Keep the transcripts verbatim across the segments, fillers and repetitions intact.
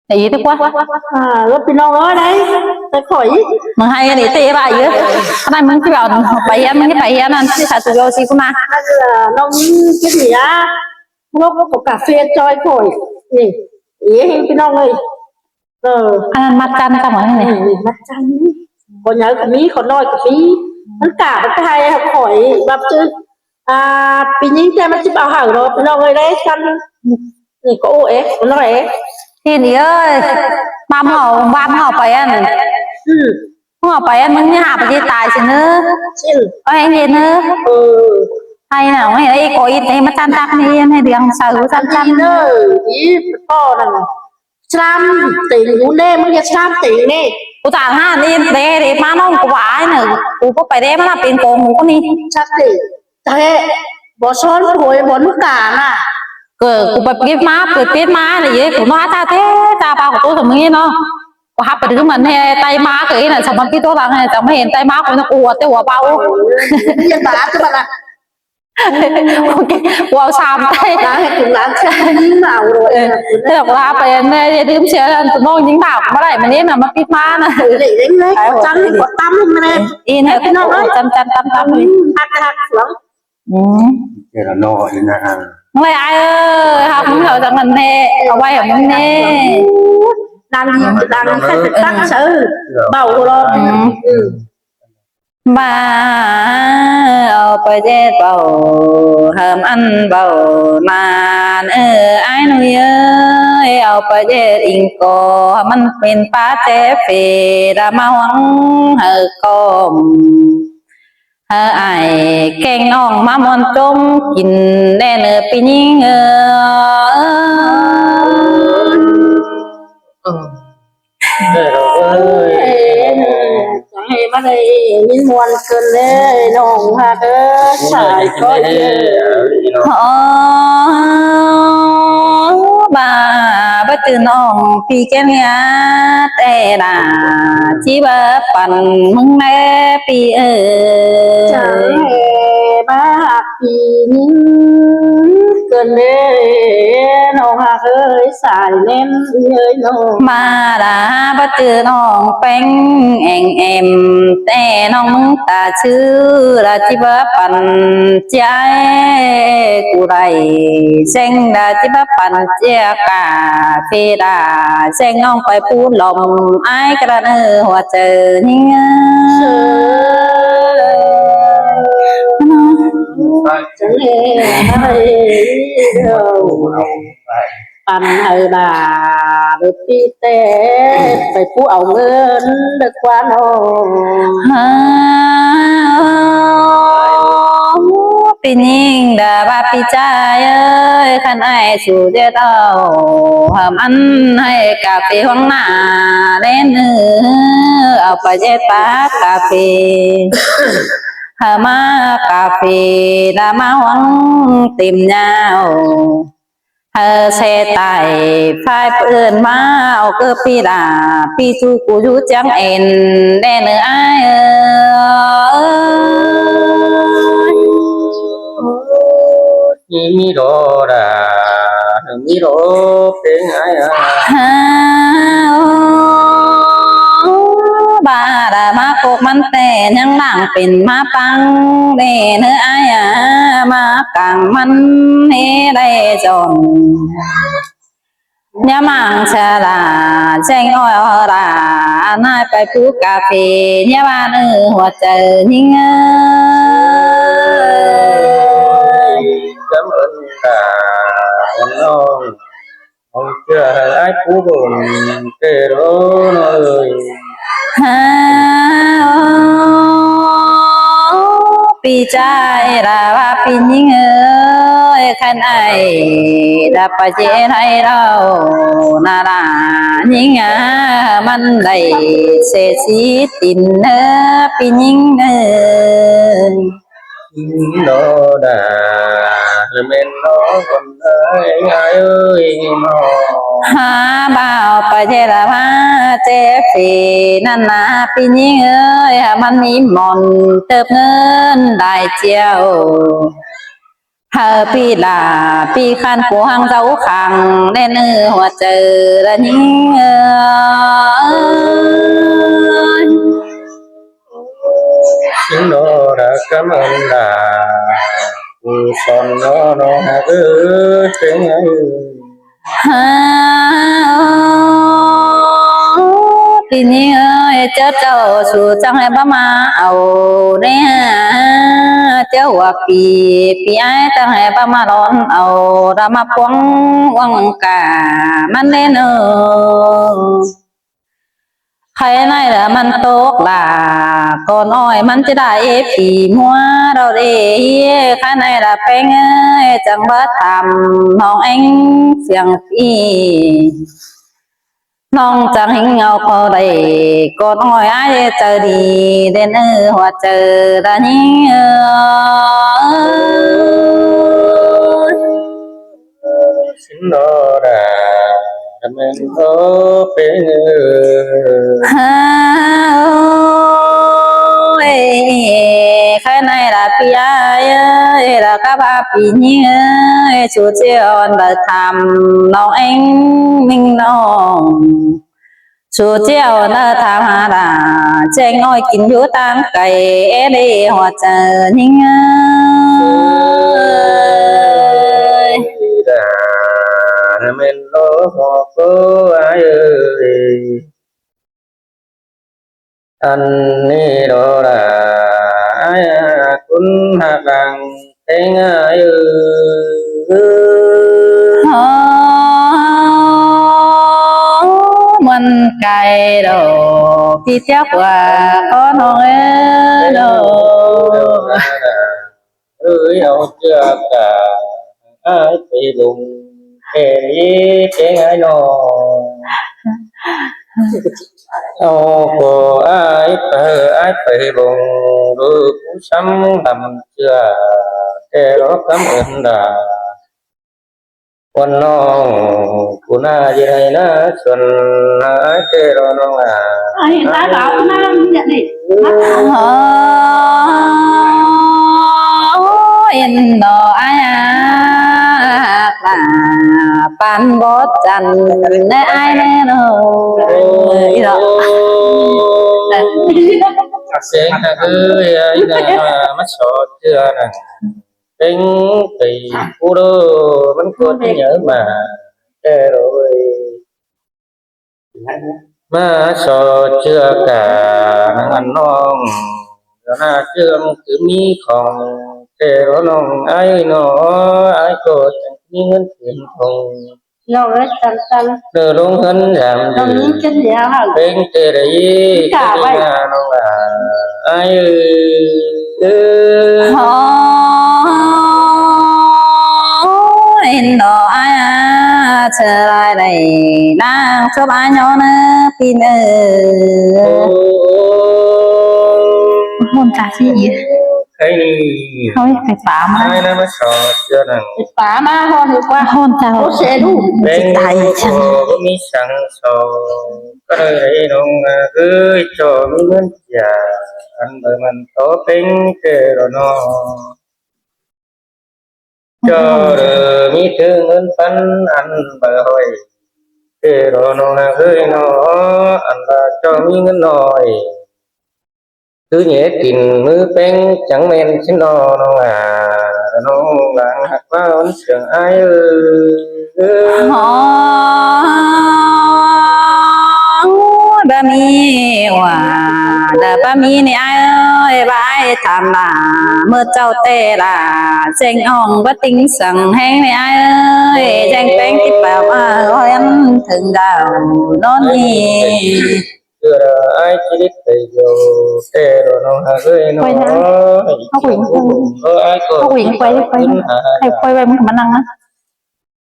Đảy dí ꞌtẹ ꞌquá. À, ꞌlụk ꞌpi ꞌnọng ơi, đảy, đảy khỏi. ꞌMứng ꞌhại đi ꞌtẹ ꞌvạ dí. Khả năng ꞌmứng ꞌchí ꞌvạu pay ꞌhiến, ꞌmứng ꞌchí pay ꞌhiến ꞌnặn, ꞌchí sa tu yo si ꞌcú ꞌna. À, ꞌnọng ꞌchí đi à. ꞌLụk ꞌcọ cà phê ꞌchoi khỏi. ꞌNị, ꞌpi ꞌnọng ơi. Ờ. ꞌNặn ꞌmắt chăn ꞌcọ ꞌmá ꞌnị. Ừ, ꞌmắt chăn ꞌnị. Khỏi ꞌnhắng ꞌcọ ꞌmí, khỏi ꞌnọi ꞌcọ ꞌmí. ꞌMắn cả ꞌmắn ꞌhại khỏi báp chứ. À, ꞌpi ꞌnhính ꞌtẹ ꞌmắn ꞌchí ꞌvạu hảư ꞌnọ, ꞌpi ꞌnọng ơi, đảy chăn. ꞌNị ꞌcọ ô ế, ꞌcọ ꞌnọi ế. ꞌPi ꞌnị ơi, ꞌmá ꞌmự ꞌhụ, ꞌmá ꞌmự ꞌhụ pay ꞌnặn. Ừ. ꞌMự ꞌhụ pay ꞌnặn, ꞌmắn ꞌnhá hảư pay ꞌchí tai ꞌsịn ꞌnớ. ꞌSịn. Ôi, ꞌhẹng ꞌdệt ꞌnớ. Ừ. ꞌHại ꞌnọ, ꞌhại ꞌnọ, ê, ꞌcọ ꞌnị, ê, ꞌmá chăn tắc ꞌnị, ê, ꞌhại đi ăn sau, chăn tắc. ꞌNị ꞌnớ, ꞌnị, ꞌcọ ꞌnặn. Slam tỉnh ú ꞌnê, ꞌmắn ꞌdệt slam tỉnh ꞌnê. ꞌCọ ꞌchạ ꞌhại ꞌnị, ê, ê, ꞌmá ꞌnọng ꞌcọ ꞌvạy ꞌnớ, ꞌcọ ꞌcọ pay đé ꞌmắn ꞌnặn pên ꞌcọ ꞌmự ꞌcọ ꞌnị. Chắc tỉnh. Thế, báu son thôi, báu ꞌnụ cả ꞌnạ. ꞌCọ, ꞌcọ pay pít ꞌmá, pít pít ꞌmá ꞌnị, ê, ꞌcọ ꞌnọ ta thế, ta pao ꞌcọ ꞌtố tơm ꞌnị ꞌnớ. ꞌCọ hắp pay thứ ꞌmắn ꞌnị, tay ꞌmá ꞌcọ ꞌnị ꞌnạ, chắng ꞌmắn pít ꞌtố lăng ꞌnị, chắng ꞌmá hên tay ꞌmá ꞌcọ ꞌnị, ꞌcọ ꞌhụ ꞌtẹ ꞌhụ pao. Yên bá chứ bạn ạ. ꞌCọ, ꞌcọ sam tay. Đã hết cũng đã chắc ꞌnị ꞌnạ rồi. Ê, thế là ꞌcọ hắp pay ꞌnị, ê, đưm sia ꞌnặn, ꞌcọ ꞌnọng ꞌnhính đảo, ꞌmá đảy ꞌmắn ꞌnị ꞌnạ, ꞌmá pít ꞌmá ꞌnạ. Lễ đến đấy, ꞌcọ chăn, ꞌcọ tắm ꞌnị. Ê, ꞌnị, ꞌpi ꞌnọng ơi, chăn, chăn, tắm, tắm. Ừ, hắc, hắc, xuống. Ừ. Thế là no thì là ꞌLới ai ơi, hắp ꞌmứng ꞌhụ chắng ꞌnặn ꞌnị, au ꞌvạy hảư ꞌmứng ꞌnị. Đang đi, đang đi, khách phải tắt sớ. Bảo rồi. Ừ. Ba, au pay ꞌdệt ꞌvạu, hơm ăn ꞌvạu ꞌnặn, ơ, ải ꞌnọi ơi, au pay ꞌdệt inh ꞌcọ, hơm ăn pên pá ꞌchế phê, đa ꞌmá ꞌhuống hảư ꞌcọ. Hảư ải kéng ꞌnọng ꞌmá muôn ꞌchốm kin ꞌlẹo ꞌnớ ꞌpi ꞌnhính ơi. Ơ. Ơi, chắng ꞌhê ꞌmá đảy ꞌnhính muôn ꞌcợn ꞌlế ꞌnọng ꞌhặc ơi, sai ꞌcọ ꞌnị. Ơ, ba, báu ꞌchư ꞌnọng ꞌpi ꞌkén ꞌnhá, ꞌtẹ đa ꞌchí báu păn ꞌmứng ꞌlế ꞌpi ơi. Chắng ꞌhê ꞌmá ꞌhặc ꞌpi ꞌnhính ꞌcợn ꞌlế ꞌnọng ꞌhặc ơi, sai ꞌném ơi ꞌnọng. ꞌMá đa báu ꞌchư ꞌnọng ꞌpéng eng em, ꞌtẹ ꞌnọng ꞌmứng ta ꞌchư đa ꞌchí báu păn ꞌchái, ꞌcú đảy ꞌseng đa ꞌchí báu păn ꞌchía cà phê đa, ꞌseng ꞌnọng pay pú lom ải ꞌcọ đa ꞌnớ ꞌhua chaư ꞌnhính ơi. Păn hảư đa đa ꞌpi ꞌtẹ, pay pú au ꞌngớn đa ꞌquá ꞌnọ. Hả, ꞌpi ꞌnhính đa ꞌva ꞌpi ꞌchái ơi, khăn ải su ꞌdệt au, hơm ăn ꞌhại cà phê ꞌhuống ꞌnạ ꞌlẹo ꞌnớ, au pay ꞌdệt pá cà phê. Hơm ꞌmá cà phê đa ꞌmá ꞌhuống têm ꞌnháo. Hảư ꞌsê tai phái ꞌpứng ꞌmá au ꞌcọ ꞌpi đa, ꞌpi ꞌchu ꞌcú dú chắng ên ꞌlẹo ꞌnớ ải ơi. ꞌMí, ꞌmí đo đa, ꞌmí đo ꞌpéng ải à. Hả, ơ, ba đa ꞌmá cốc ꞌmắn ꞌtẹ ꞌnhắng lăng pên ꞌmá păng ꞌlẹo ꞌnớ ải à, ꞌmá cang ꞌmắn ꞌnị đảy dọn. ꞌNhá măng sa đa, ꞌseng ꞌnọi ꞌhọ đa, ăn ải pay pú cà phê, ꞌnhá ꞌva ꞌnớ ꞌhua chaư ꞌnhính ơi. Cảm ơn đa, ăn ꞌnọng. Ông chưa hãy ái phú bổn kể đó nó ơi. Hả, ơ, pi ꞌchái đa ꞌva pi ꞌnhính ơi, khăn ải đa pá ꞌchí ꞌhại ꞌlẹo, ꞌnạ đa ꞌnhính à, ꞌmắn đảy ꞌsê sí tin ơ, pi ꞌnhính ơi. Nó đa ꞌmen nó con ơi, ải ơi, nó. Hả, bảo pá ꞌchái đa ꞌva ꞌchế phi ꞌnặn ꞌnạ, pi ꞌnhính ơi, hả, ꞌmắn ꞌmí mon tớp ꞌngớn đai ꞌchiêu. Hảư ꞌpi lả ꞌpi ꞌkhặn phủ ꞌhăng dau khăng ꞌnê ꞌnư ꞌhua chaư ꞌlạ ꞌnhính ơi. ꞌSịn ꞌnọ đa ꞌcắm ơn lả phủ son ꞌnọ ꞌnọng ꞌhặc ới, ꞌpéng ơi. Hả, ꞌpi ꞌnhính ơi, ꞌchớ ꞌchạu su chắng hảư báu ꞌmá au ꞌnê hả, ꞌchớ ꞌhua ꞌpi, ꞌpi ải chắng hảư báu ꞌmá lon au, ꞌlạ ꞌmá ꞌpuống ꞌuống cả ꞌmắn ꞌnê ꞌnớ. Khay ꞌnị ꞌlạ ꞌmắn tốc lả, ꞌcốn ꞌnọi ꞌmắn ꞌchí đảy ꞌpi ꞌmúa đaư đê ꞌhế. Khay ꞌnị ꞌlạ ꞌpéng ơi, chắng báu tham ꞌnọng ꞌéng siêng ꞌpi. ꞌNọng chắng ꞌhính au khảu đảy, ꞌcốn ꞌnọi ải chaư đi, đen ư ꞌhua chaư ꞌlạ ꞌnhính ơi. ꞌSịn ꞌnọ đa ꞌmen ꞌnọ ꞌpéng ơi. Hả, ơi, khay ꞌnị ꞌlạ ꞌpi ải ơi, ꞌlạ ꞌcắp ꞌpi ꞌnhính ơi, su ꞌchí ôn đảy tham ꞌnọng ꞌéng ꞌmính ꞌnọng. Su ꞌchí ôn đảy tham hả lả, ꞌcheng ꞌnọi kin dú ꞌtáng cay, é đê ꞌhua chaư ꞌnhính ơi. Đa ꞌmen ꞌnọ ꞌhua cô ải ơi. Ăn ꞌnị ꞌnọ đa ải ꞌcốn ꞌhặc lăng ꞌpéng ải ơi. Hả, ꞌmuôn cai đaư ꞌpi ꞌchí ꞌhua ꞌcốn ꞌnọng ơi ꞌnớ. Ơi, au ꞌchưa cả ải pay bông, kẻ đi ꞌpéng ải ꞌnọ. Au ꞌcọ ải pay, ải pay bông, đu cú sắm đăm ꞌchưa, kẻ đó cắm ơn đa. Quan ꞌnọng, cú ꞌna ꞌdệt hảy ꞌna suôn, ải kẻ đó ꞌnọng à. Ải, ải bảo ꞌna ꞌnị. Hả, ên đó ải à, ꞌlạ păn bót chăn ꞌnê ải ꞌnê ꞌnớ. Ôi, ꞌnị đó. Seng ꞌhặc ới, ải ꞌna ꞌmá so ꞌchưa ꞌnặn. Têng tỉ cú đô, ꞌmắn ꞌcọ ꞌchí nhớ ꞌmá. Kẻ rồi. ꞌMá so ꞌchưa cả ꞌnặn ꞌnọng. Đó ꞌna ꞌchưa ꞌmắn cứ ꞌmí khong. Kẻ đó ꞌnọng ải ꞌnọ, ải ꞌcọ chắng ꞌmí ꞌngớn khửn khong. ꞌNọng ới, chắng chắng. Nơ ꞌlống ꞌngớn dăm ꞌnọng dư. ꞌMí ꞌchớ đéo hả? Têng tỉ đảy. Cả ꞌchớ đéo vậy. ꞌNọng à. Ải ơi. Hả, ên đó ải à, ꞌchớ lai đảy ꞌnăng chốp ải ꞌnhó ꞌnớ ꞌpi ꞌnớ. Ôi. Hôn cả chi gì? Khay ꞌnị. Thôi, phải phá mà. Ải ꞌna ꞌmá so ꞌchưa ꞌnặn. Phải phá mà, hôn được qua. Hôn chào. Ôi, sẽ đủ. Têng tỉ cú đô, ꞌmí săng so. Cá đơi đảy ꞌnọng à, ới, ꞌchọ ꞌmí ꞌngớn chả. Ăn báu ꞌmắn tó têng kẻ đó ꞌnọ. ꞌChớ đơ ꞌmí thứ ꞌngớn păn ăn báu hỏi. Kẻ đó ꞌnọng à ới ꞌnọ, ăn báu ꞌchọ ꞌmí ꞌngớn ꞌnọi. Cứ nhé kin ꞌmứ ꞌpéng chắng ꞌmen ꞌsịn ꞌnọ ꞌnọng à, ꞌnọng lăng ꞌhặc ꞌva ón siêng ải ơi. Hả, báu ꞌmí ꞌva, đa báu ꞌmí ꞌnị ải ơi, báu ải tham lả, ꞌmưa ꞌchạu ꞌtẹ lả, ꞌcheng ꞌnọng báu ꞌtếng săng ꞌhéng ꞌnị ải ơi, ꞌcheng ꞌpéng ꞌchí páo ꞌmá ꞌhoi ăn thửng đao ꞌnón ꞌnị. Ải ꞌchí đít pay dô, kẻ đó ꞌnọng ꞌhặc ới ꞌnọ. Quay hả? Ơ, ải ꞌcọ. Ơ, ải ꞌcọ. Quay, quay, quay. Ải quay, quay, ꞌmắn ꞌmá ꞌnăng ꞌnớ.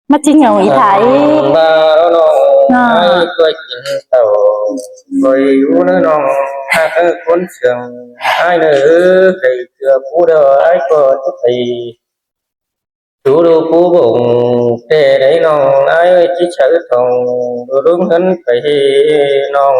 ꞌMá ꞌchí nhảu ꞌí thái. Ăn báu ꞌnọng. Ải ꞌcọ kin tảu. Quay dú ꞌnớ ꞌnọng, ꞌhặc ới ꞌcốn siêng. Ải ꞌnớ, khay ꞌchưa cú đô, ải ꞌcọ ꞌchí pay. Chú đu cú bổng, kẻ đảy ꞌnọng, ải ơi ꞌchí chaư thong, đu ꞌlống ꞌngớn pay ꞌnọng.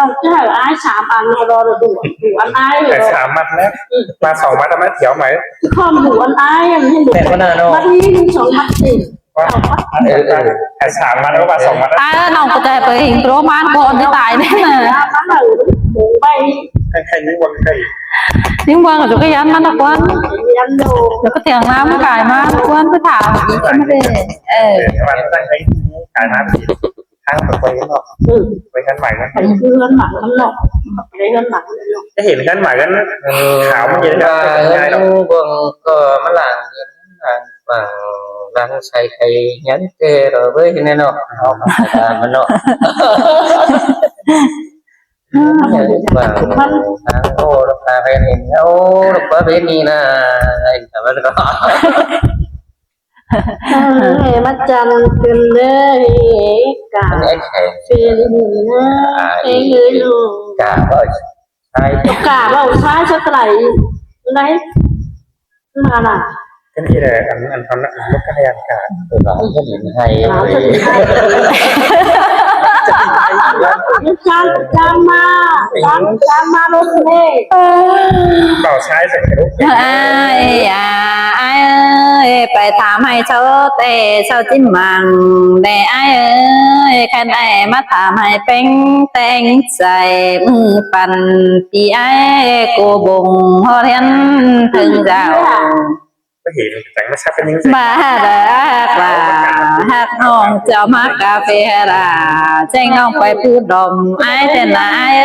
ꞌNọng ꞌchí hảư ải sam ăn ꞌhọ ꞌló, đủ, đủ ăn ải ꞌhọ ꞌló. Sam ꞌmắn ꞌnớ. Ba song ꞌmắn ꞌmắn thiêu ꞌmí. Khom đủ ăn ải ăn ꞌhí. Té ꞌmắn ꞌnớ ꞌnọ. ꞌMắn ꞌhí ꞌnưng song ꞌmắn ꞌtẹ. Ba, ba, ba, ba, sam ꞌmắn ꞌnớ, ba song ꞌmắn. Ải ꞌnọng ꞌcọ ꞌchí ꞌpưa ꞌhịn ꞌpưa ꞌmắn ꞌcọ ăn ꞌtẹ tai ꞌnị. ꞌMắn ꞌhụ, đủ ꞌvạy. Khay, khay ꞌnhính ꞌváng khay. ꞌNhính ꞌváng ꞌchu ꞌcọ ꞌnhính ꞌmắn ꞌnọ ꞌquán. ꞌNhính ꞌnọ. ꞌCọ ꞌtẹ ꞌnam ꞌcọ ꞌmắn ꞌquán ꞌcọ tham ꞌchí ꞌmá ꞌlế. Ơ. ꞌMắn ꞌcọ ꞌnhính ꞌcọ ꞌmắn. Tháng ꞌcọ ꞌquay ꞌnọ. ꞌQuay khăn mải ꞌnọ. ꞌQuay khăn mải ꞌnọ. ꞌQuay khăn mải ꞌnọ. ꞌCọ ꞌhịn khăn mải ꞌnọ. Khảu ꞌmắn dễ ꞌnọ. Bang ꞌcọ ꞌmắn lăng, lăng, lăng sai khay ꞌnhắng ꞌtẹ ꞌló ꞌvới ꞌnị ꞌnọ. Khảu ꞌmắn ꞌnọ. Bang, bang, ꞌcọ ꞌlụk ta ꞌvến ꞌnị, ꞌlụk ta ꞌvến ꞌnị ꞌnớ. Ai, ta ꞌvến ꞌnọ. Ơ, ꞌmá chăn cơn ꞌlới, cả ꞌvến ꞌnị ꞌnớ, ơi ơi lu. Cả ꞌvọ sai. Cả ꞌvọ sai ꞌsớ ꞌlới. ꞌNéo. ꞌMá ꞌnạ. Khen ꞌnị ꞌlới, ăn, ăn, ăn, ăn, ꞌlụk ꞌcọ ꞌhế ăn cả. Ơ, ꞌlới, ꞌkhen ꞌnị ꞌhế. Ơ, ꞌlới, ꞌlới. Chăn, chăn ꞌmá, chăn, chăn ꞌmá ꞌlụk ꞌnị. Bảo sai ꞌsớ ꞌlới. Ai, à, ai ơi, ꞌpái tham ꞌhế ꞌchọ té, ꞌchọ ꞌchí măng đé ai ơi, khen ai ꞌmá tham ꞌhế ꞌpéng ꞌteng sai, ꞌmự păn ꞌpi ai, ꞌcọ bông ꞌhọt ꞌhiến ꞌtếng dao. Báu hên, chắng ꞌmá sắp ꞌpéng ꞌtếng sai. Bá hák hák ꞌnọng ꞌchọ ꞌmá cà phê hả, chắng ꞌnọng ꞌpái pú đom ai ꞌtến ꞌnạ ai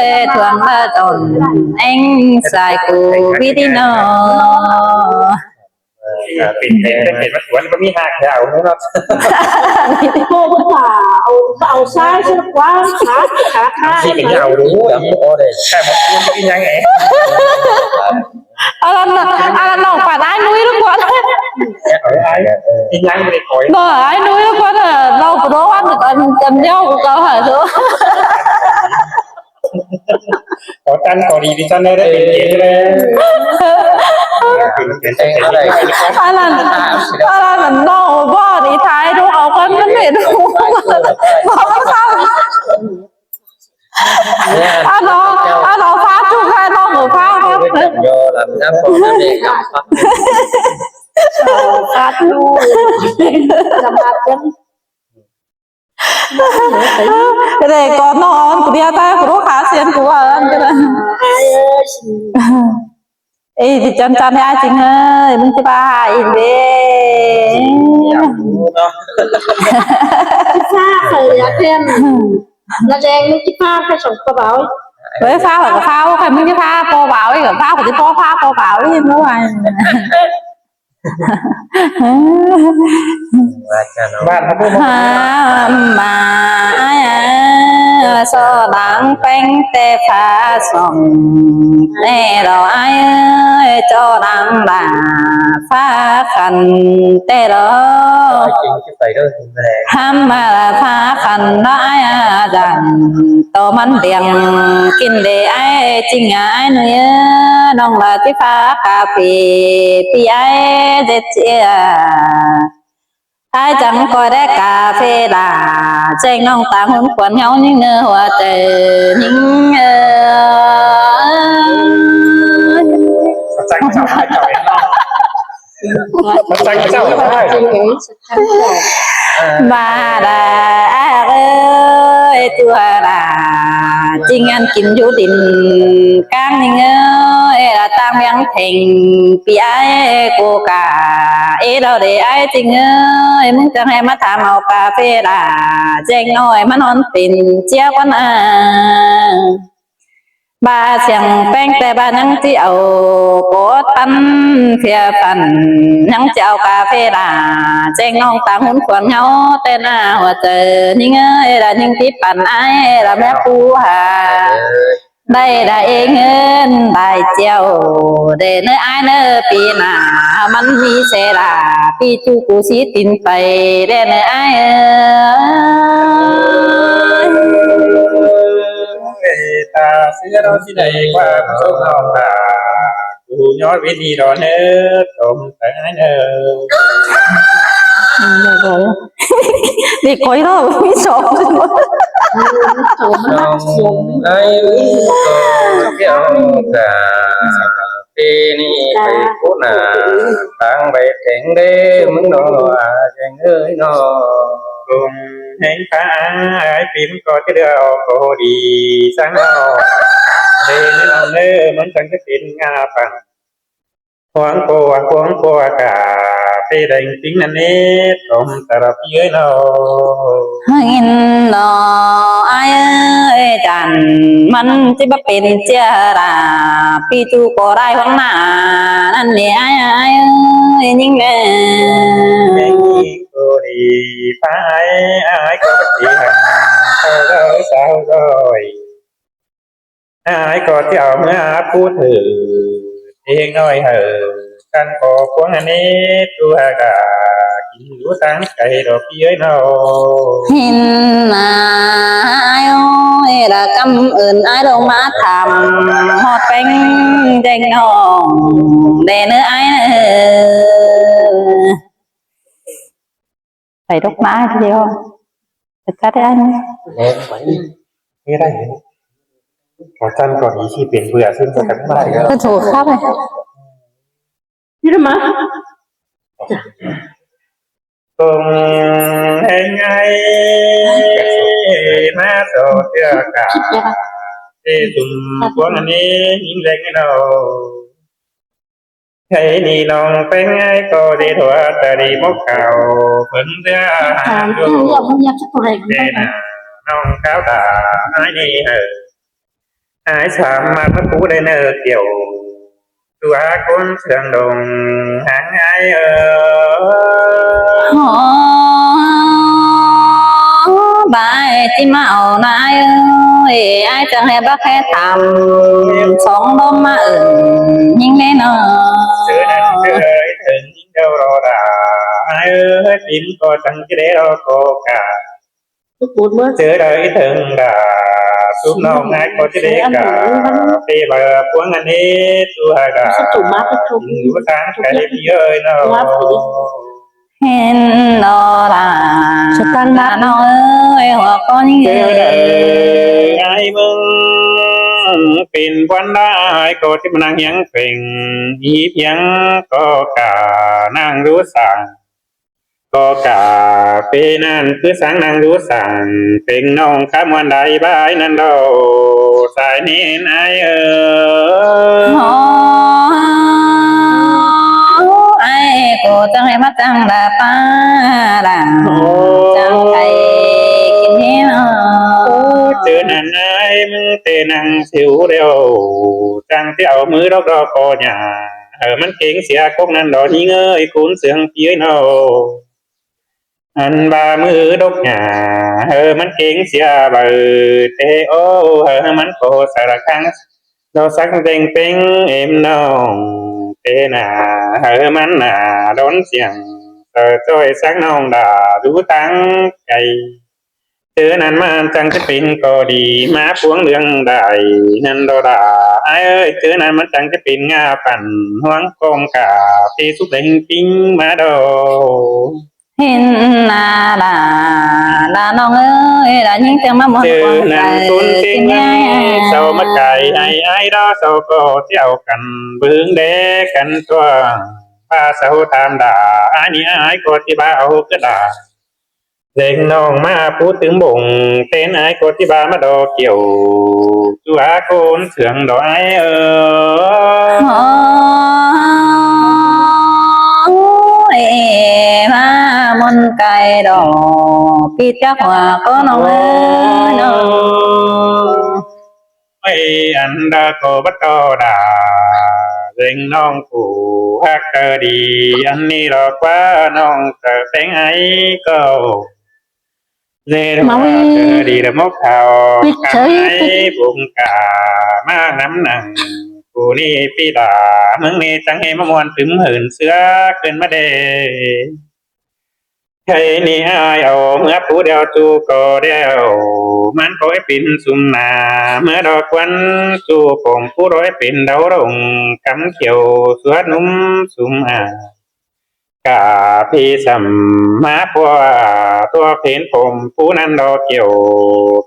ơi, thuang ꞌmá tỏn ꞌtếng sai ꞌcọ ꞌvít đi ꞌnọ. Ơ, pên, pên, pên, pên, ꞌmá thuang ꞌcọ ꞌmí hák hả, ꞌnọ. ꞌCọ ꞌmá ꞌpá au, au sai ꞌsớ ꞌquá, hák, hák, hák. Sai ꞌmắn ꞌcọ ꞌmí ꞌnhắng ꞌnị. Ăn ꞌlới, ăn ꞌlới ꞌnọng ꞌphắn ai ꞌnui ꞌlụk ꞌquá. Ơ, ai, ꞌnhắng ꞌmí khỏi. Báu, ai ꞌnui ꞌlụk ꞌquá, ơ, ꞌlụk ꞌquá ăn, ăn, ăn ꞌnhó ꞌcọ hả, thôi. Có chăn có đi thì chăn đây đấy, pên kênh đấy. Pên, pên, pên, pên. Ăn ꞌlới, ăn ꞌlới ꞌnọng ꞌcọ đi thái đúng không? Con nó mệt đúng không? Ăn ꞌnọng, ăn ꞌnọng phá ꞌchu khay ꞌnọng ꞌcọ phá ꞌquá. Phá ꞌchu. Đảy ꞌcọ ꞌnọng ăn ꞌcọ đi ta ꞌcọ rú khả siên ꞌcọ ăn ꞌcọ. Ê, ꞌchí chăn chăn ꞌnị ai Chính ơi, ꞌmứng ꞌchí pha hả ꞌnị đê. Chăn khởi ꞌlới khen. ꞌNa đen ꞌmứng ꞌchí pha khay song ꞌpo báo. Ơi, pha hả, pha khay ꞌmứng ꞌchí pha ꞌpo báo, ꞌcọ pha ꞌcọ ꞌchí ꞌpo pha ꞌpo báo ꞌnị ꞌnớ. Bát nó bố. Hăm ꞌmá ai ơi, so đăng peng té phá song, té đó ai ơi, so đăng đa phá khăn té đó. Hăm ꞌmá phá khăn đó ai ơi, dặn tô ꞌmắn điêng kin đé ai, chính ai nuôi ơi, ꞌnọng là ꞌchí phá cà phê, ꞌpi ai ꞌdệt chia. Ai chắng coi đé cà phê đa, cheng ꞌnọng ꞌtáng hún khuôn ꞌháu ꞌnhính ꞌnớ hua chaư ꞌnhính ơ. Chắng chắng chắng. Bá đa ác ơi, tua đa chính ăn kin dú đin cang ꞌnhính ơi, là ꞌtáng miếng theng ꞌpi ai cô cả, ê đó đé ai chính ơi, ꞌmứng chắng ꞌhế ꞌmá tham au cà phê đa, cheng ꞌnọi ꞌmắn ón pên chia quan a. Bá siêng peng té bá ꞌnhắng ꞌchí au cốt păn, phiêng păn ꞌnhắng ꞌchí au cà phê đa, cheng ꞌnọng ꞌtáng hún khuôn ꞌháu té ꞌna hua chaư ꞌnhính ơi, là ꞌnhính tí păn ai là mé pú ha. Đảy đa ê ꞌngớn đảy chiêu, đé ꞌnớ ai ꞌnớ ꞌpi ꞌna, ꞌmắn ꞌmí xe đa, ꞌpi ꞌchu cu sí tin pay, đé ꞌnớ ai ơi. Ê, ta ꞌsứ ꞌnọng ꞌchí đảy ꞌquám sông ꞌnọng đa, cu nhó ꞌviạk ꞌnị đó ꞌnớ, tôm tang ai ꞌnớ. Đi coi đó, ꞌmí sông. Sông ai ơi, có kéo cà phê ꞌnị pay pú ꞌna, ꞌtáng pay kéng đé ꞌmứng ꞌnọ, à, kéng ơi ꞌnọ. Cùng hên phá ai pin có chứ đeo có đi sang ꞌnọ. Đé ꞌnớ ꞌnọng ꞌnớ ꞌmắn chắng ꞌchí pên ngà phẳng. Huống cô, huống cô cà phê đen chính ꞌnặn ꞌnế, tôm ta đọc ꞌpi ơi ꞌnọ. Hên đó ai ơi, chắn ꞌmắn ꞌchí báu pên chia đa, ꞌpi ꞌchu cô đảy huống ꞌna ꞌnặn ꞌnế ai, ai ơi, ꞌnhính ơi. Hên cô đi phá ai, ai có bất kỳ hẳn, sao rồi, sao rồi. Ai có ꞌchí au ꞌmá pú thử, ê ꞌnọi hảư, căn có cuông ꞌnặn ꞌnế, ꞌchu ha cà, kin dú sáng cay đó ꞌpi ơi ꞌnọ. Hên ꞌna ai ơi, là căm ơn ai ꞌlống ꞌmá tham, hót peng cheng ꞌnọng, đé ꞌnớ ai ꞌnớ. Phải đốc mã chứ không? Thật chất đấy anh. Em phải. Cái đấy. Có chân có đi thì biển vừa xin cho cắn bài. Tôi thủ khắp này. Chứ mà. Cùng hên ai má sổ tựa cả. Thì dùng cuốn anh ấy những danh đâu. Hãy đi lòng phanh ai có đi thua ta đi mốc khảo. Phấn ra hàng du. Tê nà nòng khảo ta ai đi hở. Ai xóm mà thất phú đây nợ kiểu. Tua con sương đồng hàng ai ơ. Hò, bái ꞌchí ꞌmá au ꞌnớ ai ơi, ai chắng ꞌhế báu ꞌhế tham, song đốm ꞌmá ơn ꞌnhính ꞌnế ꞌnọ. Sứ năn sứ ơi, thơng ꞌnhính đâu đó đa, ai ơi, phim có chắng ꞌchí đé đó có cả. Sứ đới thơng đa, súp ꞌnọng ai có ꞌchí đé cả, phê bà cuông anh ꞌnế, su hà đa, súp súp mát súp. Súp sáng cái ꞌpi ơi ꞌnọ. Hên đó là. Súp tăng mát. Nó ơi, hoặc có những. Sứ đới ai mưng, phim quan đa ai có ꞌchí ꞌmá năng hiếng phim, hiếp hiếng có cả năng rú sáng. Có cả phê năn cứ sáng năng rú sáng, phim ꞌnọng khá muôn đáy bái năn đâu, sai nên ai ơ. Hò, ai cô chắng ꞌhế mát chắng đa pa đa, chắng cái kin ꞌnế ꞌnọ. Ô, chứ năn ai mưng tê năng siu đeo, chắng ꞌchí au ꞌmứ đốc đốc có nhà. Hảư ꞌmắn kéng sia cốc ꞌnặn đỏ ꞌnhính ơi, ꞌcốn sương phi ơi ꞌnọ. Ăn ꞌva ꞌmự đốc nhả, hảư ꞌmắn kéng sia baư ꞌtẹ ô, hảư ꞌmắn ꞌcọ sả ꞌlạ khăng, đỏ sắc ꞌdệt ꞌpéng êm ꞌnọng ꞌtẹ nả, hảư ꞌmắn nả đón siêng, sả ꞌchoi sắc ꞌnọng đả dú táng cay. ꞌChớ ꞌnặn ꞌmắn chắng ꞌchí pên ꞌcọ đi ꞌmá phuống ꞌlương đảy ꞌnặn đỏ đả. Ải ơi, ꞌchớ ꞌnặn ꞌmắn chắng ꞌchí pên ꞌngạ păn ꞌhuống ꞌcóm cà phê súp đảy ꞌhịn ꞌpính ꞌmá đỏ. ꞌHịn nả đả, đả ꞌnọng ơi, đả ꞌnhính ꞌtếng ꞌmá ꞌmuôn. ꞌChớ ꞌnặn ꞌcốn ꞌtếng ꞌmắn sau ꞌmá cai ải ải đỏ sau ꞌcọ ꞌchí au căn bướng đé căn tua. ꞌVa sau tham đả, ải ꞌnị ải ꞌcọ ꞌchí ꞌva au ꞌcứ đả. ꞌDệt ꞌnọng ꞌmá pú tứm bổng, ꞌtến ải ꞌcọ ꞌchí ꞌva ꞌmá đỏ kiẻo, ꞌchua ꞌcốn sương đỏ ải ơi. Ôi, ꞌmá ꞌmuôn cai đỏ, pi chắc hua ꞌcọ ꞌnọng ơi ꞌnọng. Ôi, ăn đa ꞌcọ bắt ꞌcọ đả, ꞌdệt ꞌnọng phủ ꞌhặc ꞌtơ đi, ăn ꞌnị lỏ ꞌquá ꞌnọng ꞌtơ ꞌpéng ải ꞌcọ. ꞌDệt ꞌnọng ꞌtơ đi đa mốc thảo, ꞌcắm ải bung cà, ꞌmá ngắm nẳng, phủ ꞌnị phi đả, ꞌmứng ꞌnị chắng ꞌhế ꞌmá ꞌmuôn tứm hên ꞌsứa ꞌcứn ꞌmá đê. Khay ꞌnị ải au ꞌmứa pú đeo ꞌchu ꞌcọ đeo, ꞌmắn ꞌcọ ꞌhế pên sum nả, ꞌmứa đo ꞌquắn ꞌchu pôm pú đo ꞌhế pên đau đông, cắm kiẻo suốt ꞌnúm sum ả. Cà phê sẳm ꞌmá ꞌpua, tua phên pôm pú ꞌnặn đo kiẻo,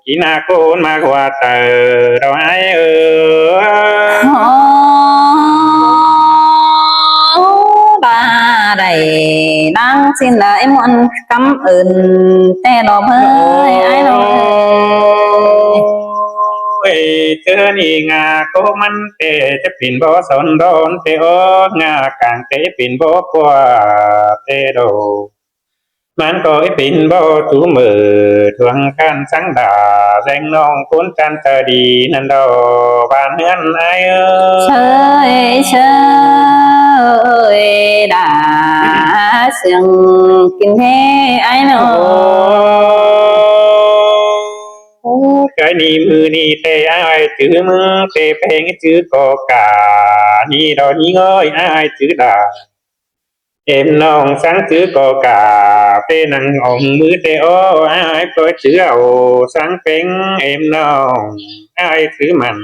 kí nả ꞌcốn ꞌmá hua ꞌtơ đo ải ơi. Ôi, ꞌva đảy ꞌváng ꞌsịn đa ꞌhế ꞌmuôn cắm ơn ꞌtẹ đỏ ꞌmới ải ꞌnọng ơi. Ôi, ꞌchớ ꞌnị ꞌngạ ꞌcọ ꞌmắn ꞌtẹ ꞌchí pên báu son đón ꞌtẹ ô, ꞌngạ cang ꞌtẹ pên báu ꞌpua ꞌtẹ đỏ. ꞌMắn ꞌcọ ꞌhế pên báu ꞌchu ꞌmự thuang căn sắng đả, ꞌdệt ꞌnọng ꞌcốn chăn ꞌtơ đi ꞌnặn đỏ, ꞌván ꞌhướn ải ơi. Sơi, sơi, đả siêng kin ꞌhế ải ꞌnọng. Ôi, khay ꞌnị ꞌmự ꞌnị ꞌtẹ ải chứ ꞌmứng ꞌtẹ ꞌpéng chứ ꞌcọ cà, ꞌnị đỏ ꞌnhính ơi ải chứ đả. Êm ꞌnọng sắng chứ ꞌcọ cà phê nẳng ỏng ꞌmứ ꞌtẹ ô, ải ꞌcọ chứ au sắng ꞌpéng êm ꞌnọng, ải chứ mẳn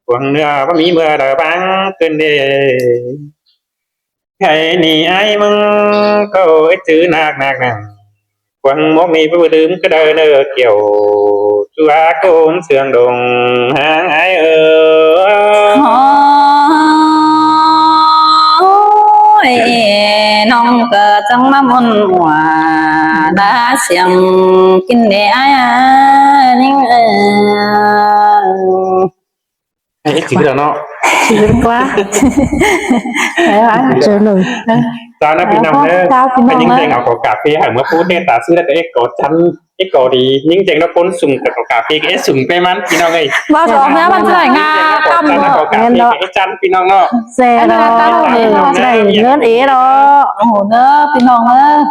cuông ꞌnưa báu ꞌmí ꞌmưa đa ꞌváng ꞌcứn đê. Khay ꞌnị ải ꞌmứng ꞌcọ ꞌhế chứ nặc nặc nẳng, cuông mốc ꞌnị báu dưm ꞌcứ đaư ꞌnơ kiẻo, ꞌchua ꞌcốn sương đông háng ải ơi. Ôi, ꞌnọng ꞌcọ chắng ꞌmá ꞌmuôn ꞌmua, đả siêng kin ꞌnị ải ꞌnhính ơi. Ê, chứ đỏ nó. Chứ ꞌquá. Ê, ꞌva. Chứ nổi. Chao ꞌnạ ꞌpi ꞌnọng ꞌnớ. Chao ꞌpi ꞌnọng ꞌnớ. ꞌNhính ꞌtếng au ꞌcọ cà phê hảư ꞌmứa pú ꞌtẹ ta ꞌsứ đa ꞌcọ ꞌhế ꞌcọ chăn, ꞌhế ꞌcọ đi. ꞌNhính ꞌtếng ꞌnạ ꞌcốn sung ꞌcọ cà phê ꞌhế sung ꞌpéng ꞌmắn ꞌpi ꞌnọng ơi. ꞌVa song ꞌmứa ꞌmắn ꞌchí đảy ꞌngạ ꞌcắm. ꞌCọ chăn ꞌpi ꞌnọng ꞌnớ. Sẻ ꞌnớ. ꞌNgớn ế ꞌnớ. Ôi, ꞌpi ꞌnọng ꞌnớ.